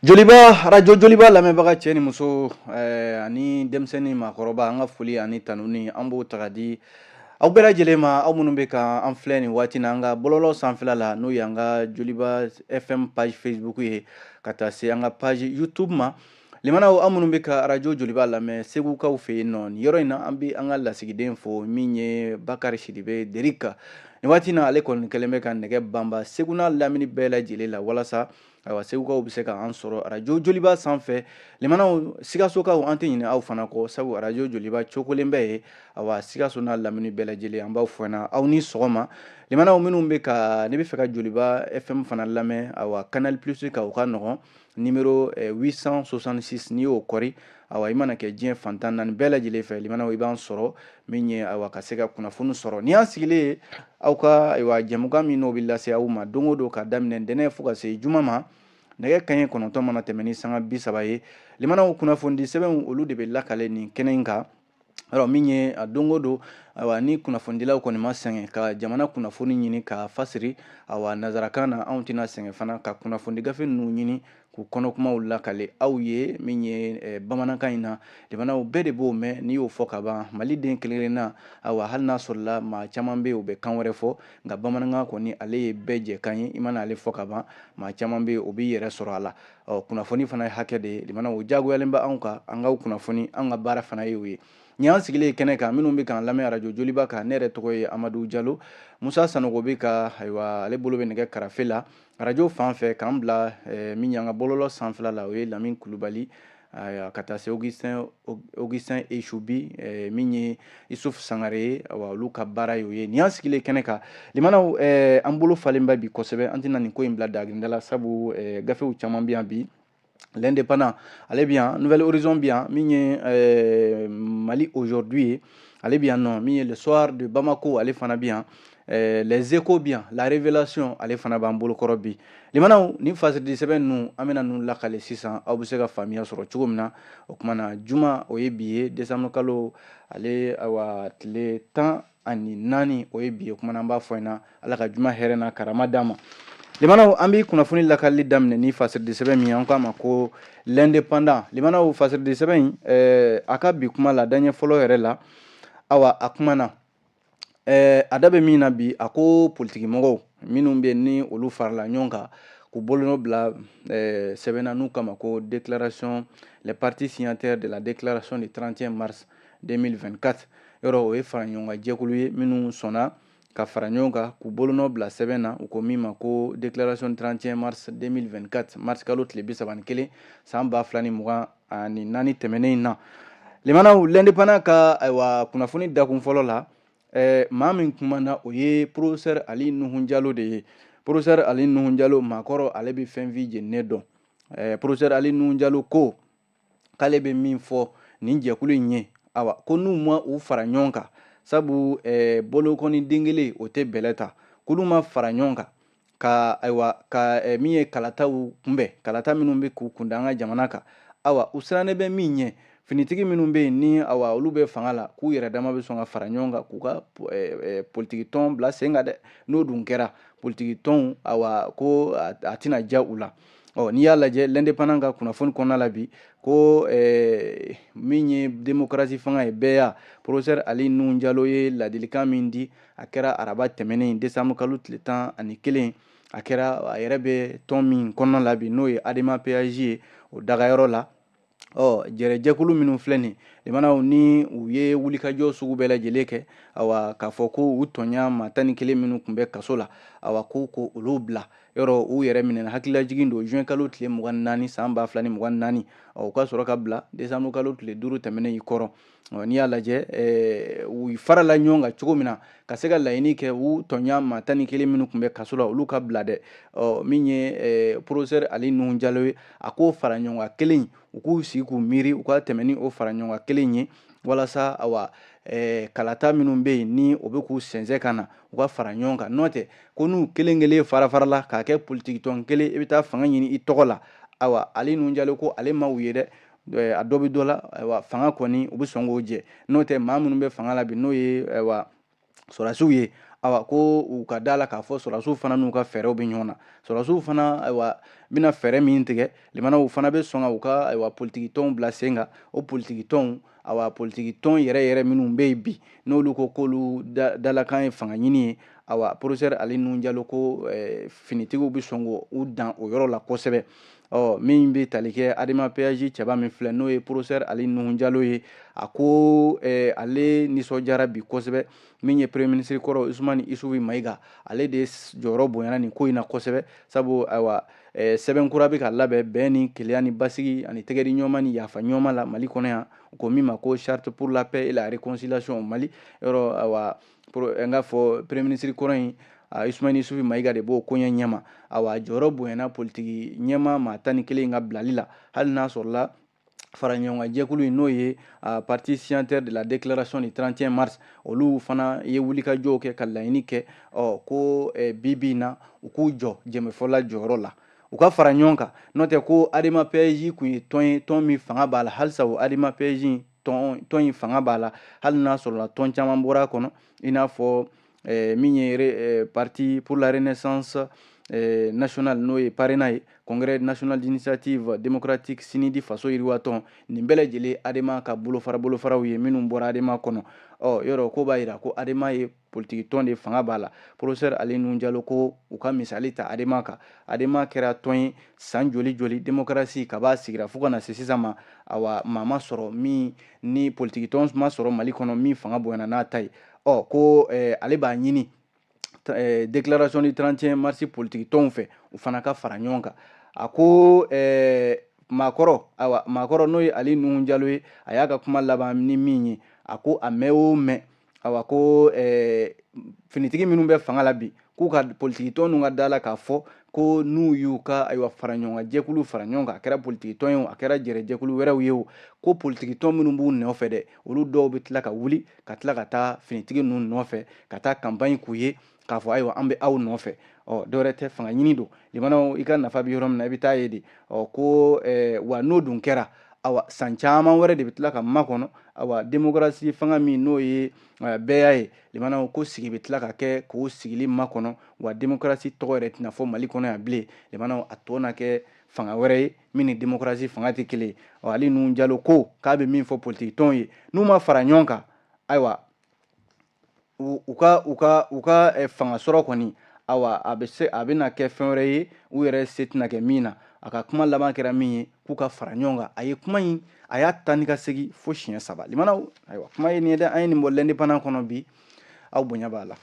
Joliba, arajo Joliba lamɛnbaga cɛ ni muso ani denmisɛnnin, maakɔrɔba, an ka foli ani tanuni, an b'o ta ka di aw bɛɛ lajɛlen ma, aw minnu bɛ ka an filɛ nin waati na an ka bɔlɔlɔ sanfɛla la, n'o ye an ka Joliba FM page Facebook ye, ka taa se an ka page YouTube ma. Limanaw, aw minnu bɛ ka arajo Joliba lamɛn Segukaw fɛ yen nɔ, nin yɔrɔ in na, an bɛ an ka lasigiden fo, min ye Bakari Sidibe Derika. Nin waati in na, ale kɔni kɛlen bɛ ka nɛgɛ banba Segu n'a lamini bɛɛ lajɛlen la, walasa ayiwa, Segukaw bɛ se ka an sɔrɔ arajo Joliba sanfɛ. Limanaw, Sikasokaw, an tɛ ɲinɛ aw fana kɔ, sabu arajo Joliba cokolen bɛ ye. Awa, Sikaso n'a lamini bɛɛ lajɛlen, an b'aw fɔ na, aw ni sɔgɔma. Limanaw, minnu bɛ ka ne bɛ fɛ ka Joliba FM fana lamɛn, awa, Canal Plus kan, o ka nɔgɔn, numéro 866, n'i y'o kɔri, awa, i mana kɛ diɲɛ fantan naani bɛɛ lajɛlen fɛ, limanaw, i b'an sɔrɔ. Min ye, ayiwa, ka se ka kunnafoni sɔrɔ, ni y'an sigilen ye aw ka, ayiwa, jɛmukan min n'o bɛ lase aw ma don o don, ka daminɛ ntɛnɛn fo ka se juma ma, nɛgɛ kanɲɛ 9 mana tɛmɛ ni sanga 30 ye. Limanaw, kunnafonidi sɛbɛnw, olu de bɛ lakale nin kɛnɛ in kan. Alors, min ye a don o don, ayiwa, ni kunnafonidilaw kɔni ma sɛgɛn ka jamana kunnafoni ɲini ka fasiri, awa, nazarakan na, anw tɛna sɛgɛn fana ka kunnafoni gafe ninnu ɲini k'u kɔnɔkumaw lakale aw ye. Min ye bamanankan in na, limanaw, bɛɛ de b'o mɛn. N'i y'o fɔ ka ban, Maliden kelen kelenna, awa, hali n'a sɔrɔla maa caman bɛ yen, u bɛ kan wɛrɛ fɔ, nka bamanankan kɔni, ale ye bɛɛ jɛ kan ye. I mana ale fɔ ka ban, maa caman bɛ yen, o b'i yɛrɛ sɔrɔ a la. Ɔ, kunnafoni fana ye hakɛ de ye. Limanaw, o diyagoyalen bɛ anw kan, an k'aw kunnafoni, an ka baara fana ye o ye. Nin y'an sigilen kɛnɛ kan, minnu bɛ k'an lamɛn arajo Joliba kan, ne yɛrɛ tɔgɔ ye Amadu Jalo. Musa Sanogo bɛ ka, ayiwa, ale bolo bɛ nɛgɛ karafe la arajo fan fɛ k'an bila. Min y'an ka bɔlɔlɔ sanfɛla la, o ye Lamine Kulubali, ka taa se Augustin Esubi, min ye Isuf Sangare ye. Awa, olu ka baara ye o ye. Nin y'an sigilen kɛnɛ kan. Limanaw, an bolo falen bɛ bi kosɛbɛ. An tɛna nin ko in bila dagirinda la, sabu gafew caman bɛ yan bi. L'Indépendant, ale bɛ yan, Nouvel Horizon bɛ yan, min ye Mali Aujourd'hui ye, ale bɛ yan nɔ, min ye Le Soir de Bamako, ale fana bɛ yan, Les Échos bɛ yan, La Révélation, ale fana b'an bolokɔrɔ bi. Limanaw, nin fasiridi sɛbɛn ninnu, an bɛna ninnu lakale sisan, aw bɛ se ka faamuya sɔrɔ cogo min na. O tuma na, juma, o ye bi ye, décembre kalo ale, ayiwa, tile 14, o ye bi ye. O tuma na, an b'a fɔ ɲɛna, Ala ka juma hɛrɛ n'a karama d'an ma. Limanaw, an bɛ kunnafoni lakalili daminɛ ni fasiridi sɛbɛn min ye, an k'a ma ko L'Indépendant. Limanaw, fasiridi sɛbɛn in, a ka bi kuma la, daɲɛ fɔlɔ yɛrɛ la, awa, a kumana a da bɛ min na bi, a ko politikimɔgɔw minnu bɛ ni olu farala ɲɔgɔn kan k'u bolonɔ bila sɛbɛn na, n'u kama ko déclaration, les partis signataires de la déclaration du 31 mars 2024. Yɔrɔ o ye fara ɲɔgɔn kan jɛkulu ye minnu sɔnna ka fara ɲɔgɔn kan k'u bolonɔ bila sɛbɛn na, u ko min ma ko déclaration 31 mars 2024, mars kalo tile 31 san 2024 tɛmɛnen in na. Limanaw, L'Indépendant ka, ayiwa, kunnafoni dakun fɔlɔ la, maa min kumana, o ye professeur Ali Nuhun Jalo de ye. Professeur Ali Nuhun Jalo, maakɔrɔ, ale bɛ fɛn fi jeninen dɔn. Professeur Ali Nuhun Jalo ko k'ale bɛ min fɔ nin jɛkulu in ye, awa, ko n'u ma u fara ɲɔgɔn kan, sabu bolokɔni den kelen, o tɛ bɛlɛ ta, k'olu ma fara ɲɔgɔn kan ka, ayiwa, ka min ye kalataw kunbɛn, kalata minnu bɛ k'u kunda an ka jamana kan, awa, u sirannen bɛ min ɲɛ, finitigi minnu bɛ yen ni, awa, olu bɛ fanga la, k'u yɛrɛ dama bɛ sɔn ka fara ɲɔgɔn kan k'u ka politiki tɔn bila sen kan dɛ. N'o dun kɛra, politiki tɔnw, awa, ko a tɛna diya u la. Ɔ, n'i y'a lajɛ L'Indépendant ka kunnafoni kɔnɔna la bi, ko min ye démocratie fanga ye bɛɛ ya, professeur Ali Nuhun Jalo ye ladilikan min di, a kɛra araba tɛmɛnen, décembre kalo tile 11. A kɛra a yɛrɛ bɛ tɔn min kɔnɔna la bi, n'o ye ADEMA PAJ ye, o dagayɔrɔ la. Ɔ, jɛrɛjɛkulu minnu filɛ nin, limanaw, ni u ye wulikajɔ sugu bɛɛ lajɛlen kɛ, awa, k'a fɔ ko u tɔɲa maa 11 minnu tun bɛ kaso la, awa, ko olu bila yɔrɔ, u yɛrɛ minɛna, hakililajigin don, juin kalo tile 24 san 2024. Ɔ, u ka sɔrɔ ka bila décembre kalo tile 5 tɛmɛnen i kɔrɔ. Ɔ, n'i y'a lajɛ, u farala ɲɔgɔn kan cogo min na ka se ka laɲini kɛ, u tɔɲa maa 11 minnu tun bɛ kaso la, olu ka bila dɛ. Ɔ, min ye professeur Ali Nuhun Jalo ye, a k'o fara ɲɔgɔn kan kelen, u k'u sigi k'u miiri, u ka tɛmɛ ni o fara ɲɔgɔn kan kelen ye, walasa, awa, kalata minnu bɛ yen ni o bɛ k'u sɛnsɛn ka na, u ka fara ɲɔgɔn kan. N'o tɛ, ko n'u kelen kelen fara farala k'a kɛ politiki tɔn kelen, i bɛ taa fanga ɲini i tɔgɔ la, awa, Ali Nuhun Jalo ko ale ma u ye dɛ. A dɔ bɛ dɔ la, ayiwa, fanga kɔni, u bɛ sɔn k'o jɛ. N'o tɛ, maa minnu bɛ fanga la bi, n'o ye, ayiwa, sɔrɔdasiw ye, Awa ko u ka da la k'a fɔ sɔrɔdasiw fana n'u ka fɛɛrɛw bɛ ɲɔgɔn na. Sɔrɔdasiw fana ayiwa bɛna fɛɛrɛ min tigɛ, limanaw fana bɛ sɔn ka u ka ayiwa politiki tɔnw bila sen kan. O politiki tɔnw, awa politiki tɔn yɛrɛ yɛrɛ minnu bɛ yen bi, n'olu ko k'olu dalakan ye fanga ɲini ye, awa professeur Ali Nuhu Jalo ko finitigiw bɛ sɔn k'u dan o yɔrɔ la kosɛbɛ. Ɔ min bɛ tali kɛ Adema PAJ cɛba min filɛ, n'o ye professeur Ali Nuhu Jalo ye, a ko ale nisɔndiyara bi kosɛbɛ. Min ye premier ministre kɔrɔ Usumani Isufu Mayiga, ale de jɔyɔrɔ bonyana nin ko in na kosɛbɛ, sabu ayiwa sɛbɛn kura bɛ ka labɛn bɛn ni kelenya ni basigi ani tɛgɛdi ɲɔgɔnma ni yafa ɲɔgɔnma la Mali kɔnɔ yan, u ko min ma ko charte pour la paix et la réconciliation au Mali. Yɔrɔ ayiwa n k'a fɔ premier ministre kɔrɔ in Usumani Isufu Mayiga de b'o koɲɛ ɲɛma. Awa jɔyɔrɔ bonyana politiki ɲɛma maa 11 in ka bilali la, hali n'a sɔrɔla fara ɲɔgɔnkan jɛkulu in, n'o ye parti signataire de la déclaration du 31 mars, olu fana ye wulikajɔw kɛ ka laɲini kɛ, ɔ ko bi bi in na u k'u jɔ jɛmɛfɔla jɔyɔrɔ la, u ka fara ɲɔgɔn kan. N'o tɛ ko Adema PAJ kun ye tɔn ye, tɔn min fanga b'a la halisa. O Adema PAJ tɔn in fanga b'a la, hali n'a sɔrɔla tɔn caman bɔra a kɔnɔ, i n'a fɔ min ye parti pour la renaissance nationale, n'o ye PARENA ye, Congrès national d'initiative démocratique, CNID, Faso Yiriwa Tɔn. Nin bɛɛ lajɛlen Adema ka bolofara bolofaraw ye minnu bɔra Adema kɔnɔ. Ɔ yɔrɔ ko b'a jira ko Adema ye politiki tɔn de, fanga b'a la. Professeur Ali Nuhu Jalo ko u ka misali ta Adema kan. Adema kɛra tɔn ye san joli joli, démocratie kaba sigira fo ka na se sisan ma, awa maa ma sɔrɔ min ni politiki tɔn ma sɔrɔ Mali kɔnɔ min fanga bonyana n'a ta ye. Ɔ ko ale b'a ɲini déclaration du 31 mars politiki tɔnw fɛ, u fana ka fara ɲɔgɔn kan. A ko maakɔrɔ, ayiwa maakɔrɔ n'o ye Ali Nuhu Jalo ye, a y'a ka kuma laban ni min ye, a ko a mɛn o mɛn, ayiwa ko finitigi minnu bɛ fanga la bi, k'u ka politiki tɔn ninnu ka da la k'a fɔ ko n'u y'u ka ayiwa fara ɲɔgɔn kan jɛkulu fara ɲɔgɔn kan, a kɛra politiki tɔn ye o, a kɛra jɛrɛjɛkulu wɛrɛw ye o, ko politiki tɔn minnu b'u nɔfɛ dɛ, olu dɔw bɛ tila ka wuli ka tila ka taa finitigi ninnu nɔfɛ ka taa campagne k'u ye k'a fɔ ayiwa an bɛ aw nɔfɛ. Ɔ dɔwɛrɛ tɛ, fanga ɲini don. Limanaw, i ka nafa bɛ yɔrɔ min na, i bɛ taa ye de. Ɔ ko wa n'o dun kɛra, awa san caman wɛrɛ de bɛ tila ka makɔnɔ. Awa démocratie fanga min n'o ye bɛɛya ye, limanaw, ko sigi bɛ tila ka kɛ k'o sigili makɔnɔ, wa démocratie tɔgɔ yɛrɛ tɛna fɔ Mali kɔnɔ yan bilen. Limanaw, a tɔ na kɛ fanga wɛrɛ ye min ni démocratie fanga tɛ kelen ye. Ɔ Ali Nuhu Jalo ko k'a bɛ min fɔ politiki tɔnw ye, n'u ma fara ɲɔgɔn kan, ayiwa u ka fanga sɔrɔ kɔni, awa a bɛ se a bɛna kɛ fɛn wɛrɛ ye, u yɛrɛ se tɛna kɛ min na. A ka kuma laban kɛra min ye, k'u ka fara ɲɔgɔn kan. A ye kuma in, a y'a ta ni ka segin fo siɲɛ 3. Limanaw, ayiwa kuma ye nin ye dɛ. An ye nin bɔ L'Indépendant kɔnɔ bi, aw bonya b'a la.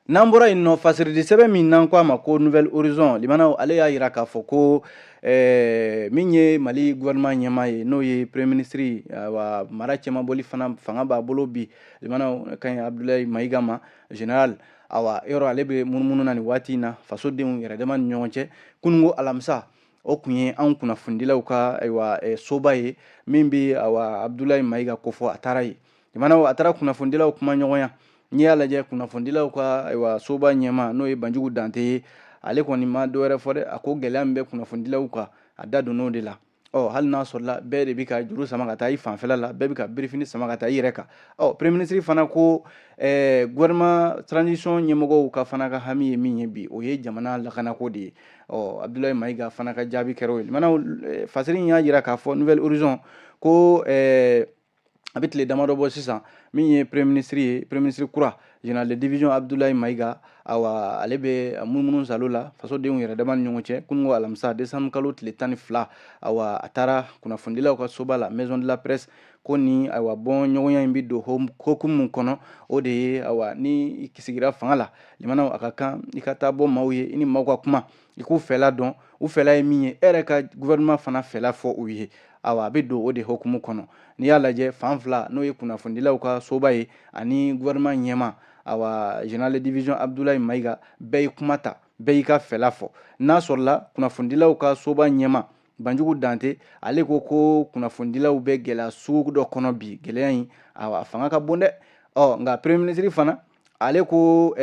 N'an bɔra yen nɔ, fasiridi sɛbɛn min n'an ko a ma ko Nouvel Horizon, limanaw, ale y'a jira k'a fɔ ko min ye Mali gouvernement ɲɛmaa ye, n'o ye premier ministre, ayiwa mara cɛmabɔli fana fanga b'a bolo bi, limanaw, ka ɲi Abdoulaye Mayiga ma, général. Awa yɔrɔ ale bɛ munumunu na nin waati in na fasodenw yɛrɛ dama ni ɲɔgɔn cɛ. Kununko alamisa, o kun ye anw kunnafonidilaw ka ayiwa soba ye min bɛ awa Abdoulaye Mayiga kofɔ. A taara yen, limanaw, a taara kunnafonidilaw kuma ɲɔgɔnya. N'i y'a lajɛ, kunnafonidilaw ka ayiwa soba ɲɛmaa, n'o ye Banjugu Dante ye, ale kɔni ma dɔwɛrɛ fɔ dɛ, a ko gɛlɛya min bɛ kunnafonidilaw kan, a da donn'o de la. Ɔ hali n'a sɔrɔla bɛɛ de bɛ ka juru sama ka taa i fanfɛla la, bɛɛ bɛ ka birifini sama ka taa i yɛrɛ kan. Ɔ premier ministre fana ko gouvernement transition ɲɛmɔgɔw ka fana ka hami ye min ye bi, o ye jamana lakanako de ye. Ɔ Abdoulaye Mayiga fana ka jaabi kɛra o ye. Limanaw, fasiri in y'a jira k'a fɔ, Nouvel Horizon ko a bɛ tile damadɔ bɔ sisan, min ye premier ministre ye, premier ministre kura, général de division Abdoulaye Mayiga, awa ale bɛ munumunu salo la fasodenw yɛrɛ dama ni ɲɔgɔn cɛ. Kununko alamisa, décembre kalo tile 12, awa a taara kunnafonidilaw ka soba la, maison de la presse. Ko ni ayiwa bɔn ɲɔgɔnya in bɛ don hokumu min kɔnɔ, o de ye ayiwa ni i sigira fanga la, limanaw, a ka kan i ka taa bɔ maaw ye, i ni maaw ka kuma, i k'u fɛla dɔn, u fɛla ye min ye, e yɛrɛ ka gouvernement fana fɛla fɔ u ye. Awa a bɛ don o de hokumu kɔnɔ. N'i y'a lajɛ, fan fila, n'o ye kunnafonidilaw ka soba ye ani gouvernement ɲɛmaa, awa général de division Abdoulaye Mayiga, bɛɛ ye kuma ta, bɛɛ y'i ka fɛla fɔ. N'a sɔrɔla kunnafonidilaw ka soba ɲɛmaa Banjugu Dante, ale ko ko kunnafonidilaw bɛ gɛlɛya sugu dɔ kɔnɔ bi, gɛlɛya in awa a fanga ka bon dɛ. Ɔ nka premier ministre fana, ale ko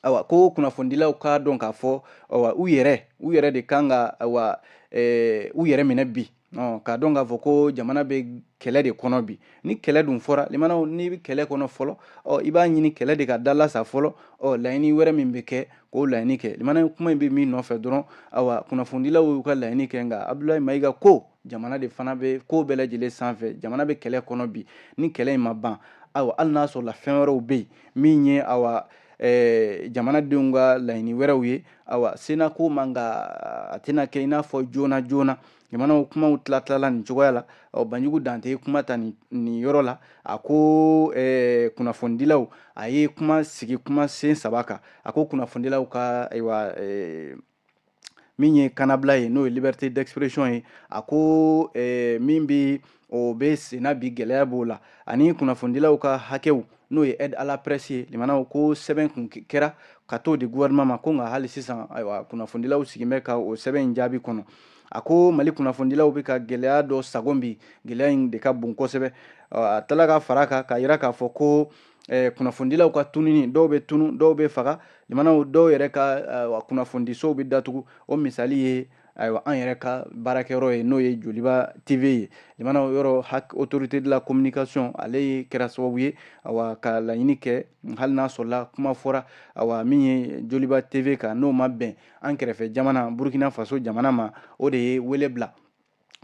awa ko kunnafonidilaw k'a dɔn k'a fɔ awa u yɛrɛ de kan ka awa u yɛrɛ minɛ bi. K'a dɔn k'a fɔ ko jamana bɛ kɛlɛ de kɔnɔ bi. Ni kɛlɛ dun fɔra, limanaw, n'i bɛ kɛlɛ kɔnɔ fɔlɔ, i b'a ɲini kɛlɛ de ka dalasa fɔlɔ. Laɲini wɛrɛ min bɛ kɛ, k'o laɲini kɛ. Limanaw, kuma in bɛ min nɔfɛ dɔrɔn, awa, kunnafonidilaw y'u ka laɲini kɛ, nka Abdoulaye Maïga ko jamana de fana bɛ ko bɛɛ lajɛlen sanfɛ. Jamana bɛ kɛlɛ kɔnɔ bi. Ni kɛlɛ in ma ban, awa, hali n'a sɔrɔla fɛn wɛrɛw bɛ yen min ye, awa, jamanadenw ka laɲini wɛrɛw ye, awa, Sénat ko man ka a tɛna kɛ i n'a fɔ joona joona. Jamanaw kumaw tila tilala nin cogoya la. Ɔ, Banjugu Dante ye kuma ta nin yɔrɔ la. A ko kunnafonidilaw, a ye kuma sigi kuma sen saba kan. A ko kunnafonidilaw ka, ayiwa, min ye kannabila ye, n'o ye liberté d'expression ye, a ko min bɛ o bɛ senna bi, gɛlɛya b'o la, ani kunnafonidilaw ka hakɛw, n'o ye aide à la presse ye. Limanaw, ko sɛbɛn kun kɛra ka t'o di gouvernement ma, ko nka hali sisan, ayiwa, kunnafonidilaw sigilen bɛ ka o sɛbɛn in jaabi kɔnɔ. A ko Mali kunnafonidilaw bɛ ka gɛlɛya dɔ sago bi, gɛlɛya in de ka bon kosɛbɛ. A tilala ka fara kan k'a yira k'a fɔ ko kunnafonidilaw ka tununi, dɔw bɛ tunu, dɔw bɛ faga. Limanaw, dɔw yɛrɛ ka kunnafonidisow bɛ datugu. O misali ye, ayiwa, an yɛrɛ ka baarakɛyɔrɔ ye, n'o ye Joliba TV ye. Limanaw, yɔrɔ HAC, autorité de la communication, ale ye kɛra sababu ye, awa, ka laɲini kɛ, hali n'a sɔrɔla kuma fɔra, awa, min ye Joliba TV kan, n'o ma bɛn an kɛrɛfɛ jamana Burkina Faso jamana ma, o de ye wele bila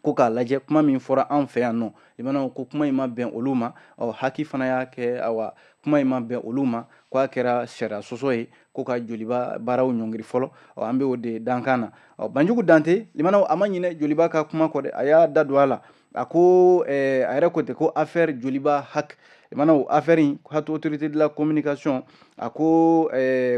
ko k'a lajɛ kuma min fɔra an fɛ yan nɔ. Limanaw, ko kuma in ma bɛn olu ma. Ɔ, HAC fana y'a kɛ, awa, kuma in ma bɛn olu ma, ko a kɛra sariya sɔsɔ ye, ko ka Joliba baaraw ɲɔngiri fɔlɔ. Ɔ, an bɛ o de dankan na. Ɔ, Banjugu Dante, limanaw, a ma ɲinɛ Joliba ka kuma kɔ dɛ. A y'a da don a la. A ko a yɛrɛ ko ten ko affaire Joliba HAC. Limanaw, affaire in, Haute Autorité de la Communication, a ko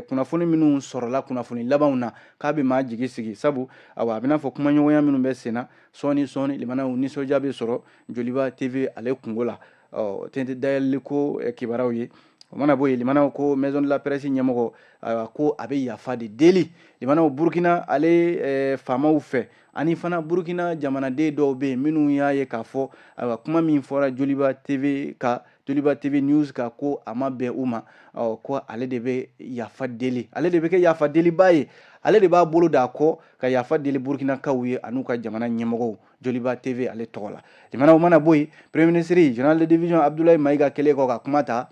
kunnafoni minnu sɔrɔla kunnafoni labanw na, k'a bɛ maa jigi sigi, sabu, awa, a bɛna fɔ kumaɲɔgɔnya minnu bɛ sen na, sɔɔni sɔɔni, limanaw, nisɔndiya bɛ sɔrɔ Joliba TV ale kungo la. Ɔ, tɛ dayɛlɛli ko kibaruyaw ye. O mana bɔ yen, limanaw, ko maison de la presse ɲɛmɔgɔ, ayiwa, ko a bɛ yafa de deli, limanaw, Burukina ale faamaw fɛ, ani fana Burukina jamanaden dɔw bɛ yen minnu y'a ye k'a fɔ, ayiwa, kuma min fɔra Joliba TV ka, Joliba TV News ka, ko a ma bɛn u ma. Ɔ, ko ale de bɛ yafa deli, ale de bɛ kɛ yafa deliba ye, ale de b'a bolo d'a kɔ ka yafa deli Burukinakaw ye an'u ka jamana ɲɛmɔgɔw, Joliba TV ale tɔgɔ la. Jamanaw mana bɔ yen, premier ministre général de division Abdoulaye Maïga kɛlen kɔ ka kuma ta,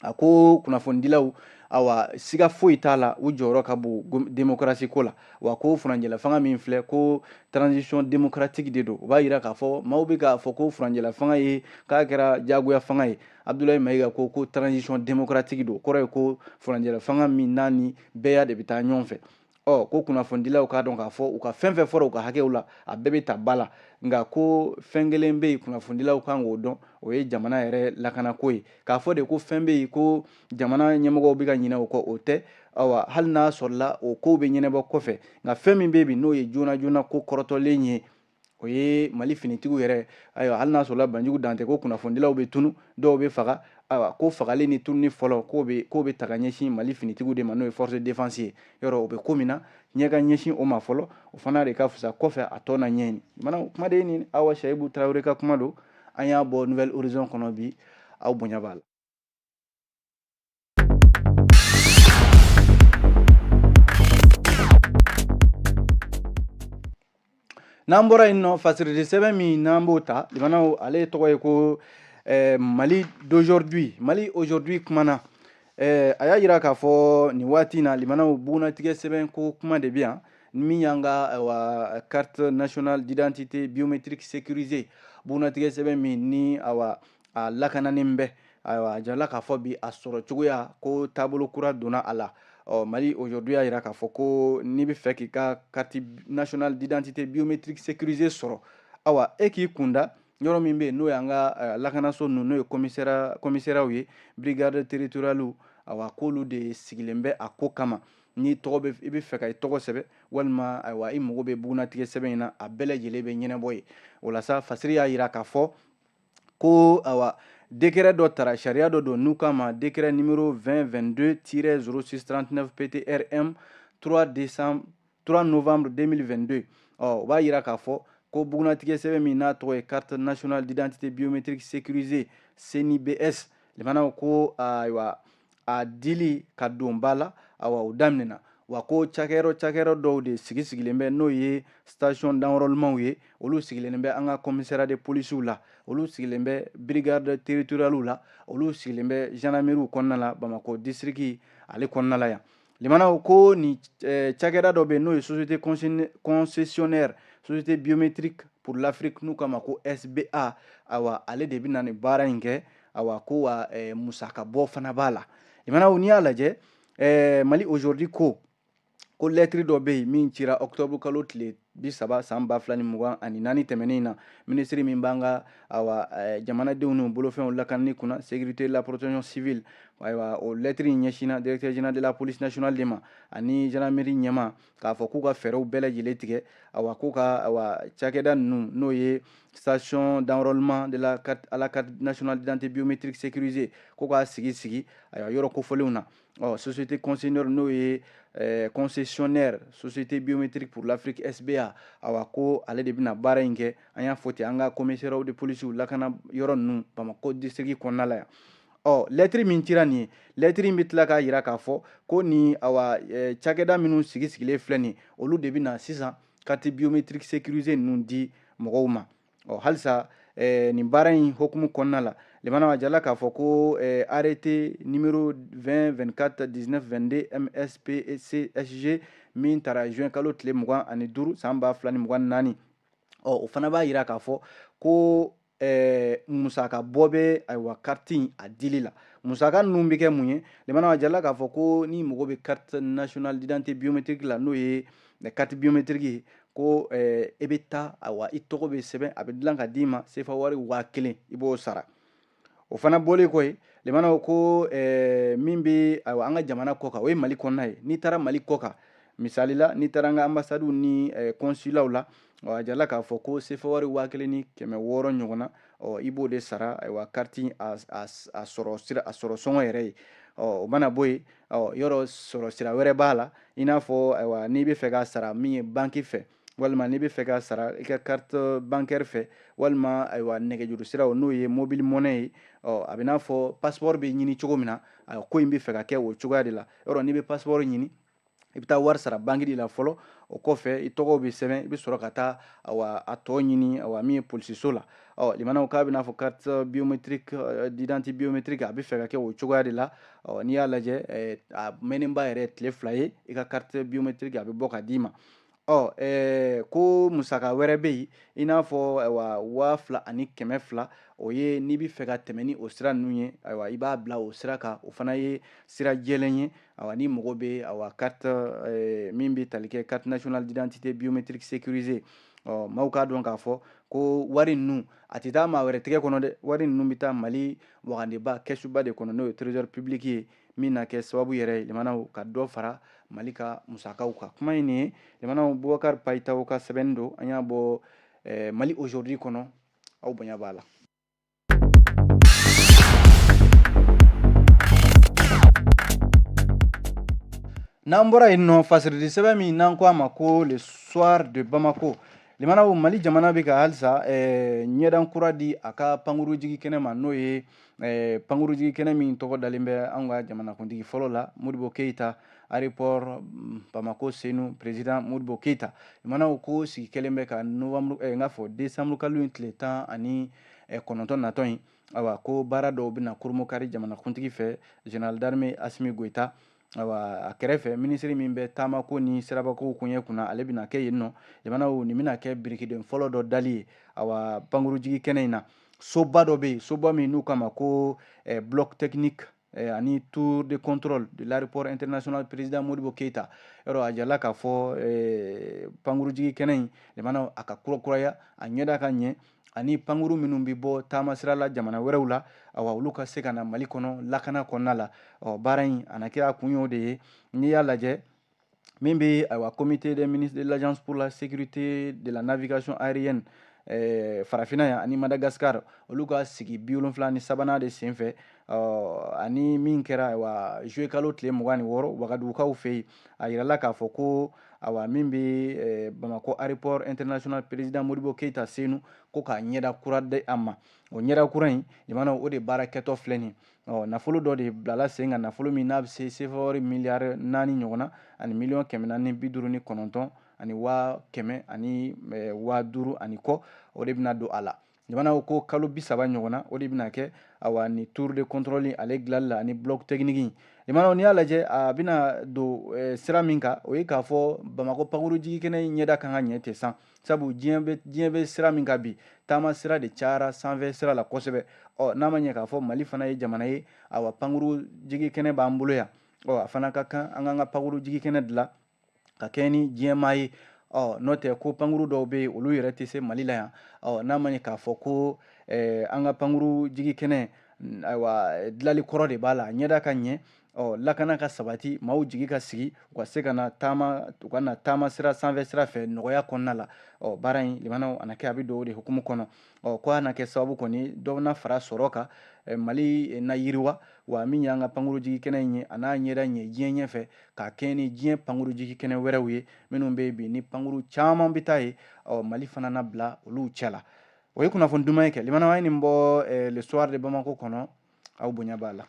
a ko kunnafonidilaw, awa, siga foyi t'a la, u jɔyɔrɔ ka bon démocratie ko la. Wa ko furancɛla fanga min filɛ, ko transition démocratique de don. O b'a yira k'a fɔ maaw bɛ k'a fɔ ko furancɛla fanga ye k'a kɛra diyagoya fanga ye. Abdoulaye Maïga ko transition démocratique don, kɔrɔ ye ko furancɛla fanga min n'a ni bɛɛya de bɛ taa ɲɔgɔn fɛ. Ɔ, ko kunnafonidilaw k'a dɔn k'a fɔ u ka fɛn fɛn fɔra u ka hakɛw la, a bɛɛ bɛ ta ba la. Nka ko fɛn kelen bɛ yen, kunnafonidilaw kan k'o dɔn, o ye jamana yɛrɛ lakanako ye. K'a fɔ de ko fɛn bɛ yen ko jamana ɲɛmɔgɔw bɛ ka ɲinɛ o kɔ, o tɛ. Awa, hali n'a sɔrɔla o kow bɛ ɲɛnabɔ kɔfɛ, nka fɛn min bɛ yen bi, n'o ye joona joona ko kɔrɔtɔlen ye, o ye Mali finitigiw yɛrɛ. Ayiwa, hali n'a sɔrɔla Banjugu Dante ko kunnafonidilaw bɛ tunu, dɔw bɛ faga, ayiwa, ko fagali ni tununi fɔlɔ, k'o bɛ ta ka ɲɛsin Mali finitigiw de ma, n'o ye force de défense ye. Yɔrɔ o bɛ ko min na, ɲɛ ka ɲɛsin o ma fɔlɔ, o fana de ka fisa, kɔfɛ a tɔ na ɲɛɲini. Mana kuma de ye nin. Awa Sayibu Tarawele ka kuma don, an y'a bɔ Nouvel Horizon kɔnɔ bi. Aw bonya b'a la. N'an bɔra yen nɔ, fasiridi sɛbɛn min n'an b'o ta, limanaw, ale tɔgɔ ye ko Mali d'aujourd'hui. Mali aujourd'hui kumana, a y'a yira k'a fɔ nin waati in na, limanaw, bugunatigɛ sɛbɛn ko kuma de bɛ yan, min y'an ka, ayiwa, carte nationale d'identité biométrique sécurisée, bugunatigɛ sɛbɛn min ni, awa, a lakananen bɛ. Ayiwa, a jirala k'a fɔ bi, a sɔrɔ cogoya ko taabolo kura donna a la. Ɔ, Mali aujourd'hui y'a yira k'a fɔ ko n'i bɛ fɛ k'i ka carte nationale d'identité biométrique sécurisée sɔrɔ, awa, e k'i kunda yɔrɔ min bɛ yen, n'o y'an ka lakanaso ninnu, n'o ye commissariat ye, brigade territoriale, awa, k'olu de sigilen bɛ a ko kama. N'i tɔgɔ bɛ, i bɛ fɛ ka i tɔgɔ sɛbɛn, walima, ayiwa, i mago bɛ bugunatigɛ sɛbɛn in na, a bɛɛ lajɛlen bɛ ɲɛnabɔ yen. O la sa, fasiri y'a yira k'a fɔ ko, awa, décret dɔ tara, sariya dɔ don n'u k'a ma décret numéro 2022-0639 PTRM 3 décembre, 3 novembre 2022. Ɔ, o b'a yira k'a fɔ ko bugunatigɛ sɛbɛn min n'a tɔgɔ ye carte nationale d'identité biométrique sécurisée, CNIBS, limanaw, ko, ayiwa, a dili ka don ba la, awa, o daminɛna. Wa ko cakɛyɔrɔ dɔw de sigi sigilen bɛ, n'o ye station d'enrôlement ye. Olu sigilen bɛ an ka commissariat de police la, olu sigilen bɛ brigade territoriale la, olu sigilen bɛ gendarmerie kɔnɔna la, Bamakɔ district ale kɔnɔna la yan. Limanaw, ko ni cakɛda dɔ bɛ yen, n'o ye société concessionnaire Société biométrique pour l'Afrique, n'u k'a ma ko SBA. Awa, ale de bɛna nin baara in kɛ. Awa, ko wa musaka bɔ fana b'a la. Limanaw, n'i y'a lajɛ, Mali Aujourd'hui ko lɛtiri dɔ bɛ yen min cira octobre kalo tile 30 san 2024 tɛmɛnen na, minisiri min b'an ka, awa, jamanadenw n'u bolofɛnw lakanani kunna, sécurité, la protection civile. Ayiwa, o lɛtiri in ɲɛsinna directeur général de la police nationale de ma ani gendarmerie ɲɛmaa, k'a fɔ k'u ka fɛɛrɛw bɛɛ lajɛlen tigɛ, awa, k'u ka, awa, cakɛda ninnu, n'o ye station d'enrôlement de la carte à la carte nationale d'identité biométrique sécurisée, ko k'a sigi sigi, ayiwa, yɔrɔ kofɔlenw na. Ɔ, société concessionnaire, n'o ye concessionnaire Société biométrique pour l'Afrique SBA, awa, ko ale de bɛna baara in kɛ. An y'a fɔ ten, an ka commissariat de police lakana yɔrɔ ninnu Bamakɔ district kɔnɔna la yan. Ɔ, lɛtiri min cira nin ye, lɛtiri in bɛ tila k'a jira k'a fɔ ko ni, awa, cakɛda minnu sigi sigilen filɛ nin ye, olu de bɛna sisan carte biométrique sécurisée ninnu di mɔgɔw ma. Ɔ, halisa nin baara in hokumu kɔnɔna la, limanaw, a jala k'a fɔ ko arrêté numéro 20 24 19 22 MSPCSG min taara juin kalo tile 25 san 2024. Ɔ, o fana b'a jira k'a fɔ ko musaka bɔ bɛ, ayiwa, carte in a dili la. Musaka ninnu bɛ kɛ mun ye? Limanaw, a jala k'a fɔ ko ni mago bɛ carte nationale d'identité biométrique la, n'o ye carte biométrique ye, ko e bɛ taa, awa, i tɔgɔ bɛ sɛbɛn, a bɛ dilan ka d'i ma, sefa wari 1000, i b'o sara. O fana bɔlen kɔ yen, limanaw, ko min bɛ, ayiwa, an ka jamana kɔ kan, o ye Mali kɔnɔna ye. N'i taara Mali kɔ kan, misali la, n'i taara an ka ambassades ni consulat la, a jala k'a fɔ ko sefa wari 1600 ɲɔgɔn na, ɔ, i b'o de sara, ayiwa, carte a sɔrɔ sira, a sɔrɔ sɔngɔ yɛrɛ ye. Ɔ, o mana bɔ yen, ɔ, yɔrɔ sɔrɔ sira wɛrɛ b'a la, i n'a fɔ, ayiwa, n'i bɛ fɛ k'a sara min ye banki fɛ, walima n'i bɛ fɛ k'a sara i ka carte bancaire fɛ, walima, ayiwa, nɛgɛjuru siraw, n'o ye mobile money ye. Ɔ, a bɛ n'a fɔ passeport bɛ ɲini cogo min na, ayiwa, ko in bɛ fɛ ka kɛ o cogoya de la. Yɔrɔ n'i bɛ passeport ɲini, i bɛ taa wari sara banki de la fɔlɔ, o kɔfɛ i tɔgɔ bɛ sɛbɛn, i bɛ sɔrɔ ka taa, awa, a tɔ ɲini, awa, min ye polisiso la. Ɔ, limanaw, k'a bɛ n'a fɔ carte biométrique d'identité biométrique, a bɛ fɛ ka kɛ o cogoya de la. Ɔ, n'i y'a lajɛ, a mɛnnenba yɛrɛ tile 2 ye, i ka carte biométrique a bɛ bɔ ka d'i ma. Ɔ, ko musaka wɛrɛ bɛ yen, i n'a fɔ, ayiwa, 2200, o ye n'i bɛ fɛ ka tɛmɛ ni o sira ninnu ye, ayiwa, i b'a bila o sira kan, o fana ye sira jɛlen ye. Ayiwa, ni mago bɛ, ayiwa, carte min bɛ tali kɛ carte nationale d'identité biométrique sécurisée. Ɔ, maaw k'a dɔn k'a fɔ ko wari ninnu a tɛ taa maa wɛrɛ tɛgɛ kɔnɔ dɛ. Wari ninnu bɛ taa Mali wagandeba kɛsuba de kɔnɔ, n'o ye trésor public ye, min na kɛ sababu yɛrɛ ye, limanaw, ka dɔ fara Mali ka musakaw kan. Kuma in nin ye, limanaw, Bubakari Payitaw ka sɛbɛnni don, an y'a bɔ Mali Aujourd'hui kɔnɔ. Aw bonya b'a la. N'an bɔra yen nɔ, fasirili sɛbɛn min n'an ko a ma ko Le Soir de Bamako, limanaw, Mali jamana bɛ ka halisa ɲɛdan kura di a ka pankurujigi kɛnɛ ma, n'o ye pankurujigi kɛnɛ min tɔgɔ dalen bɛ an ka jamanakuntigi fɔlɔ la, Modibo Keyita, aéroport Bamako Senu président Modibo Keyita. Limanaw, ko sigi kɛlen bɛ ka novembre, n k'a fɔ décembre kalo in tile 19 natɔ in, ayiwa, ko baara dɔw bɛna kurumukari jamanakuntigi fɛ, général d'armée Asimi Goyita. Ayiwa, a kɛrɛfɛ, minisiri min bɛ taamako ni sirabakow koɲɛ kunna, ale bɛna kɛ yen nɔ. Jamanaw, nin bɛna kɛ birikiden fɔlɔ dɔ dali ye, awa, pankurujigi kɛnɛ in na. Soba dɔ bɛ yen, soba min n'u k'a ma ko bloc technique ani tour de contrôle de l'aéroport international président Modibo Keita. Yɔrɔ a jirala k'a fɔ pankurujigi kɛnɛ in, jamanaw, a ka kurakuraya, a ɲɛda ka ɲɛ, ani pankuru minnu bɛ bɔ taamasira la jamana wɛrɛw la, awa, olu ka se ka na Mali kɔnɔ lakana kɔnɔna la. Ɔ, baara in a na kɛ a kun y'o de ye. N'i y'a lajɛ, min bɛ, ayiwa, comité des ministres de l'agence pour la sécurité de la navigation aérienne. Farafinna yan ani Madagascar, olu ka sigi 73nan de senfɛ, ani min kɛra ayiwa juillet kalo tile 26 Wagadugukaw fɛ yen, a yirala k'a fɔ ko awa min bɛ Bamakɔ aéroport international président Modibo Keyita Senu, ko k'a ɲɛda kura di a ma. O ɲɛda kura in, limanaw, o de baara kɛtɔ filɛ nin. Ɔ nafolo dɔ de bilala sen kan, nafolo min n'a bɛ se sefa wari miliyari 4 ɲɔgɔn na ani miliyɔn 459 ani 100 000 ani 5000 ani kɔ, o de bɛna don a la. Jamanaw ko kalo 30 ɲɔgɔn na, o de bɛna kɛ awa ni tour de contrôle ale dilanli la ani bloc technique. Limanaw, n'i y'a lajɛ, a bɛna don sira min kan, o ye k'a fɔ Bamakɔ pankuru jigikɛnɛ ɲɛda kan ka ɲɛ ten san, sabu diɲɛ bɛ sira min kan bi, taama sira de cayara sanfɛ sira la kosɛbɛ. Ɔ n'a ma ɲɛ k'a fɔ Mali fana ye jamana ye, awa pankuru jigikɛnɛ b'an bolo yan, ɔ a fana ka kan an k'an ka pankuru jigikɛnɛ dilan ka kɛ ni diɲɛmaa ye. Ɔ n'o tɛ ko pankuru dɔw bɛ yen, olu yɛrɛ tɛ se Mali la yan. Ɔ n'a ma ɲɛ k'a fɔ ko an ka pankuru jigikɛnɛ, ayiwa, dilanli kɔrɔ de b'a la, ɲɛda ka ɲɛ, ɔ lakana ka sabati, maaw jigi ka sigi, u ka se ka na taama, u ka na taama sira sanfɛ sira fɛ nɔgɔya kɔnɔna la. Ɔ baara in, limanaw, a na kɛ, a bɛ don o de hukumu kɔnɔ. Ɔ ko a na kɛ sababu kɔni dɔ na fara sɔrɔ kan, Mali na yiriwa, wa min y'an ka pankuru jigikɛnɛ in ye, a n'a ɲɛda ɲɛ diɲɛ ɲɛfɛ, k'a kɛ ni diɲɛ pankuru jigikɛnɛ wɛrɛw ye minnu bɛ yen bi ni pankuru caman bɛ taa yen. Ɔ Mali fana na bila olu cɛ la. O ye kunnafoni duman ye kɛ, limanaw, an ye nin bɔ Le Soir de Bamako kɔnɔ. Aw bonya b'a la.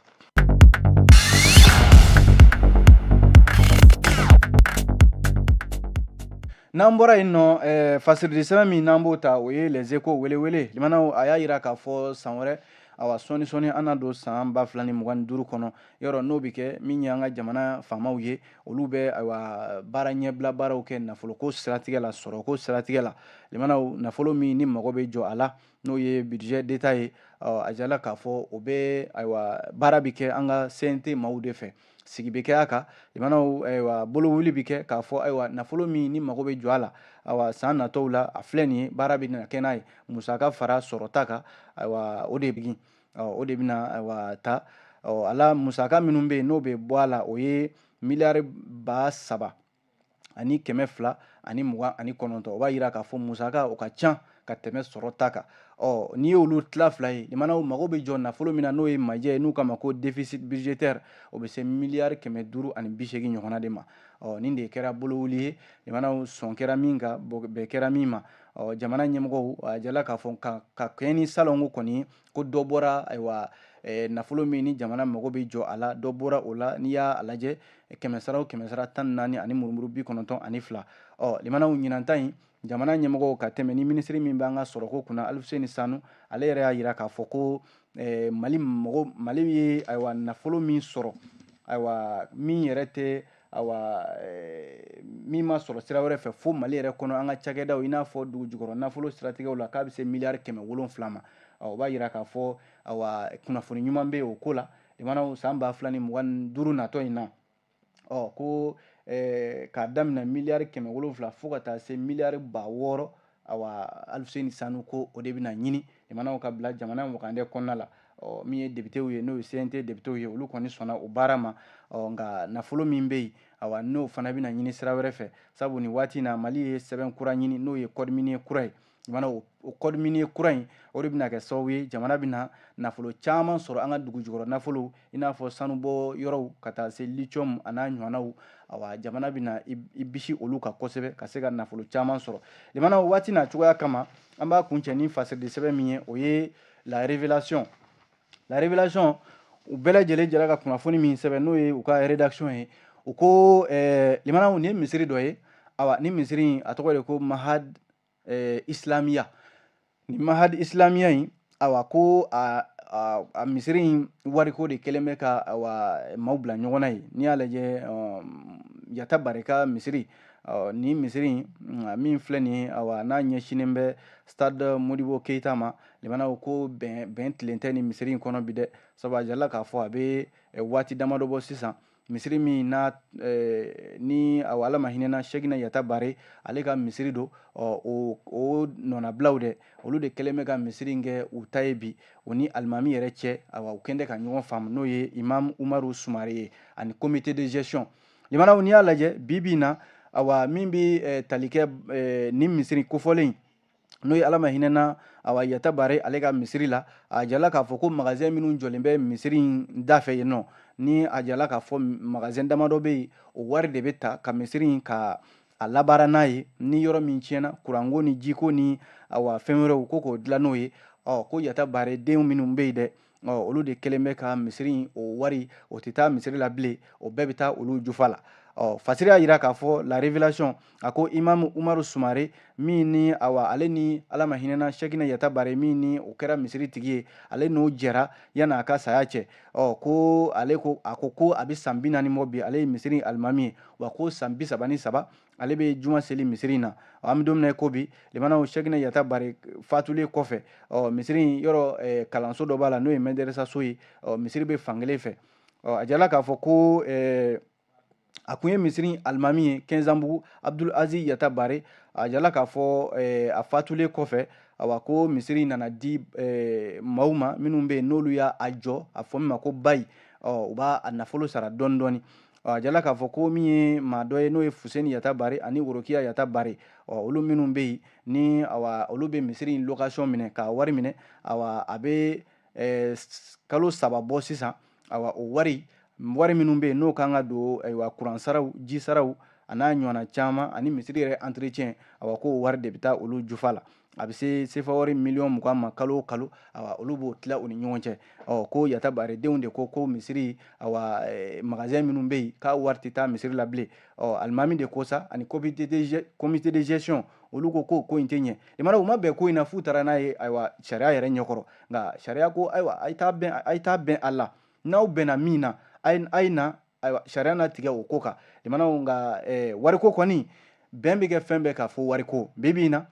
N'an bɔra yen nɔ, fasiridi sɛbɛn min n'an b'o ta, o ye Les Échos welewele. Limanaw, a y'a yira k'a fɔ san wɛrɛ, awa sɔɔni sɔɔni an na don san 2025 kɔnɔ. Yɔrɔ n'o bɛ kɛ, min ye an ka jamana faamaw ye, olu bɛ ayiwa baara ɲɛbila baaraw kɛ nafoloko siratigɛ la, sɔrɔko siratigɛ la. Limanaw, nafolo min ni mago bɛ jɔ a la, n'o ye budget d'État ye, a jala k'a fɔ o bɛ ayiwa baara bɛ kɛ an ka CNT maaw de fɛ, sigi bɛ kɛ a kan. Limanaw, ayiwa bolowuli bɛ kɛ k'a fɔ ayiwa nafolo min ni mago bɛ jɔ a la, ayiwa san natɔw la, a filɛ nin ye, baara bɛ na kɛ n'a ye, musaka fara sɔrɔta kan, ayiwa o de bɛ o de bɛna ayiwa ta. Ɔ a la musaka minnu bɛ yen n'o bɛ bɔ a la, o ye miliyari 3229. O b'a yira k'a fɔ musaka o ka ca ka tɛmɛ sɔrɔ ta kan. Ɔ n'i y'olu tila fila ye, limanaw, mago bɛ jɔ nafolo min na, n'o ye majɛ ye, n'u k'a ma ko déficit budgétaire, o bɛ se miliyari 580 ɲɔgɔnna de ma. Ɔ nin de kɛra bolowuli ye, limanaw, sɔn kɛra min kan, bɛn kɛra min ma. Ɔ jamana ɲɛmɔgɔw a jala k'a fɔ ka kɛɲɛ ni salongo kɔni ko dɔ bɔra ayiwa nafolo min ni jamana mago bɛ jɔ a la, dɔ bɔra o la. N'i y'a lajɛ, kɛmɛ sara o kɛmɛ sara, 14 ani murumuru 92. Ɔ limanaw, ɲinan ta in, jamana ɲɛmɔgɔw ka tɛmɛ ni minisiri min b'an ka sɔrɔko kunna, Alifuseni Sanu, ale yɛrɛ y'a yira k'a fɔ ko Mali mɔgɔ, Mali ye ayiwa nafolo min sɔrɔ, ayiwa min yɛrɛ tɛ, ayiwa min ma sɔrɔ sira wɛrɛ fɛ fo Mali yɛrɛ kɔnɔ, an ka cakɛdaw, i n'a fɔ dugu jukɔrɔ nafolo siratigɛw la, k'a bɛ se miliyari 700 ma. O b'a yira k'a fɔ ayiwa kunnafoni ɲuman bɛ o ko la. Limanaw, san 2025 natɔ in na, ɔ ko k'a daminɛ miliyari 700 fo ka taa se miliyari 6000, awa Alifuseni Sanu ko o de bɛna ɲini, limanaw, ka bila jamana wagandɛ kɔnɔna la. Ɔ min ye députéw ye, n'o ye CNT députéw ye, olu kɔni sɔnna o baara ma. Ɔ nka nafolo min bɛ yen, awa n'o fana bɛna ɲini sira wɛrɛ fɛ, sabu nin waati in na Mali ye sɛbɛn kura ɲini, n'o ye code minier kura ye. Limana, o code minier kura in, o de bɛna kɛ sababu ye jamana bɛna nafolo caman sɔrɔ an ka dugu jukɔrɔ nafolo, i n'a fɔ sanubɔ yɔrɔw, ka taa se lithium a n'a ɲɔgɔnnaw. Awa jamana bɛna i bisi olu kan kosɛbɛ ka se ka nafolo caman sɔrɔ. Limana, o waati n'a cogoya kama, an b'a kuncɛ ni fasiridi sɛbɛn min ye, o ye La Révélation. La Révélation, u bɛɛ lajɛlen jɛra ka kunnafoni min sɛbɛn, n'o ye u ka rédaction ye, u ko limanaw, nin ye misiri dɔ ye. Awa ni misiri in, a tɔgɔ de ko Mahad Islamiya. Ni Mahad Islamiya in, awa ko a misiri in wariko de kɛlen bɛ ka awa maaw bila ɲɔgɔn na ye. N'i y'a lajɛ, Yata Barika misiri, ni misiri in min filɛ nin ye, awa n'a ɲɛsinnen bɛ stade Modibo Keyita ma, limanaw, ko bɛn tilen tɛ ni misiri in kɔnɔ bi dɛ, sabu a jirala k'a fɔ a bɛ waati damadɔ bɔ sisan, misiri min n'a ni awa Ala ma hinɛna Sɛkina Yata Bare, ale ka misiri don. Ɔ o nɔnabilaw dɛ, olu de kɛlen bɛ ka misiri in kɛ u ta ye bi. O ni alimami yɛrɛ cɛ, awa u kɛn tɛ ka ɲɔgɔn faamu, n'o ye imam Umaru Sumare ye ani comité de gestion. Limanaw, n'i y'a lajɛ bi bi in na, awa min bɛ tali kɛ nin misiri kofɔlen in, N'o ye Ala ma hinɛna awa Yatabare ale ka misiri la, a jala k'a fɔ ko magasin minnu jɔlen bɛ misiri in da fɛ yen nɔ, ni a jala k'a fɔ magasin damadɔ bɛ yen, o wari de bɛ ta ka misiri in ka a labaara n'a ye. Ni yɔrɔ min tiɲɛna, kuranko ni jiko ni awa fɛn wɛrɛw, ko k'o dilan n'o ye. Ɔ ko Yatabare denw minnu bɛ yen dɛ, ɔ olu de kɛlen bɛ ka misiri in, o wari o tɛ taa misiri la bilen, o bɛɛ bɛ taa olu jufa la. Ɔ fasiri y'a jira k'a fɔ La Révélation, a ko Imamu Umaru Sumare min ni awa ale ni Ala ma hinɛna Sɛkinɛ Yatabare min ni o kɛra misiri tigi ye, ale n'o jɛra yanni a ka saya cɛ. Ɔ ko ale ko, a ko ko a bɛ san 40 bɔ bi, ale ye misiri alimami ye, wa ko san 33 ale bɛ juma seli misiri in na. An bɛ don min na i ko bi, limanaw, Sɛkinɛ Yatabare fatulen kɔfɛ, ɔ misiri in yɔrɔ kalanso dɔ b'a la n'o ye mɛdɛrɛsaso ye. Ɔ misiri bɛ fankelen fɛ. Ɔ a jala k'a fɔ ko a kun ye misiri alimami ye Kɛnzanbugu, Abdul Aziz Yatabare. A jala k'a fɔ a fatulen kɔfɛ, awa ko misiri nana di maaw ma minnu bɛ yen n'olu y'a jɔ, a fɔ min ma ko bayi. Ɔ u b'a nafolo sara dɔɔni dɔɔni. Ɔ a jala k'a fɔ ko min ye maa dɔ ye n'o ye Fuseni Yatabare ani Worokiya Yatabare, ɔ olu minnu bɛ yen ni awa olu bɛ misiri in location minɛ k'a wari minɛ, awa a bɛ kalo 3 bɔ sisan. Awa o wari minnu bɛ yen n'o kan ka don ayiwa kuran saraw, ji saraw, a n'a ɲɔgɔnna caman, ani misiri yɛrɛ entretien, awa k'o wari de bɛ taa olu jufa la. A bɛ se sefa wari miliyɔn 20 ma kalo o kalo. Awa olu b'o tila u ni ɲɔgɔn cɛ. Ɔ ko Yatabare denw de ko ko misiri, awa magasin minnu bɛ yen, k'a wari tɛ taa misiri la bilen. Ɔ alimami de ko sa, ani comité de gestion, olu ko ko ko in tɛ ɲɛ. I mana u ma bɛn ko in na f'u taara n'a ye ayiwa sariya yɛrɛ ɲɛkɔrɔ. Nka sariya ko ayiwa a ye taa bɛn, a ye taa bɛn a la, n'aw bɛnna min na, a ye na, ayiwa sariya na tigɛ o ko kan. Limanaw, nka wariko kɔni, bɛn bɛ kɛ fɛn bɛɛ kan fo wariko. Bi bi in na,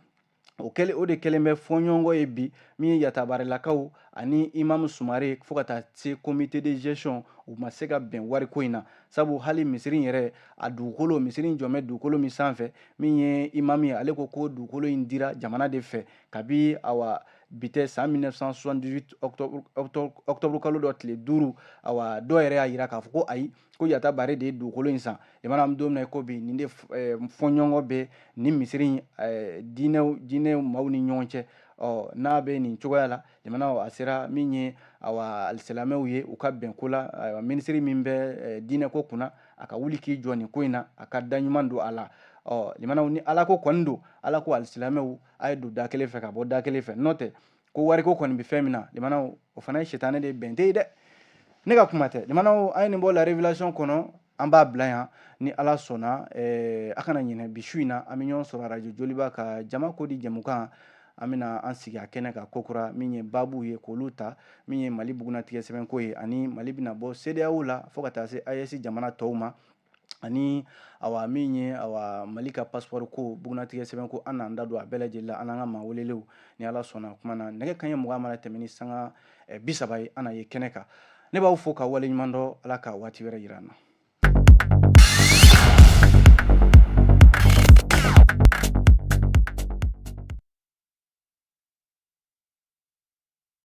o kɛlen, o de kɛlen bɛ fɔɲɔgɔnkɔ ye bi, min ye Yatabarelakaw ani Imamu Sumare fo ka taa se comité de gestion, u ma se ka bɛn wariko in na. Sabu hali misiri in yɛrɛ a dugukolo, misiri in jɔn bɛ dugukolo min sanfɛ, min ye imamu ye, ale ko ko dugukolo in dira jamana de fɛ kabi awa bi tɛ, san 1978 octobre kalo dɔ tile 5. Awa dɔw yɛrɛ y'a jira k'a fɔ ko ayi, ko Yatabare de ye dugukolo in san. Limana, an bɛ don min na i ko bi, nin de fɔɲɔgɔnkɔ bɛ nin misiri in diinɛ maaw ni ɲɔgɔn cɛ. Ɔ n'a bɛ nin cogoya la, limanaw, a sera min ye awa alisilamɛw ye u ka bɛn ko la. Ayiwa minisiri min bɛ diinɛ ko kunna, a ka wuli k'i jɔ nin ko in na, a ka da ɲuman don a la. Ɔ limanaw, ni Ala ko kɔni don, Ala ko alisilamɛw a ye don da kelen fɛ ka bɔ da kelen fɛ, n'o tɛ ko wariko kɔni bɛ fɛn min na, limanaw, o fana ye sitanɛ de bɛn tɛ ye dɛ. Ne ka kuma tɛ, limanaw, an ye nin bɔ La Révélation kɔnɔ, an b'a bila yan. Ni Ala sɔnna, a kana ɲinɛ, bi su in na an bɛ ɲɔgɔn sɔrɔ arajo Joliba ka jama ko di jɛmukan. An bɛna an sigi a kɛnɛ kan kokura, min ye baabu ye k'olu ta, min ye Mali bugunatigɛ sɛbɛnko ye, ani Mali bɛna bɔ CEDEAO la fo ka taa se AES jamana tɔw ma, ani awa min ye awa Mali ka passeport ko, bugunatigɛ sɛbɛn ko, an n'an da don a bɛɛ lajɛlen la, an n'an ka maa welelew. Ni Ala sɔnna kuma na, nɛgɛ kanɲɛ 20 mana tɛmɛ ni sanga 30 ye, an na ye kɛnɛ kan. Ne b'aw fo ka waleɲuman dɔn. Ala ka waati wɛrɛ yira an na.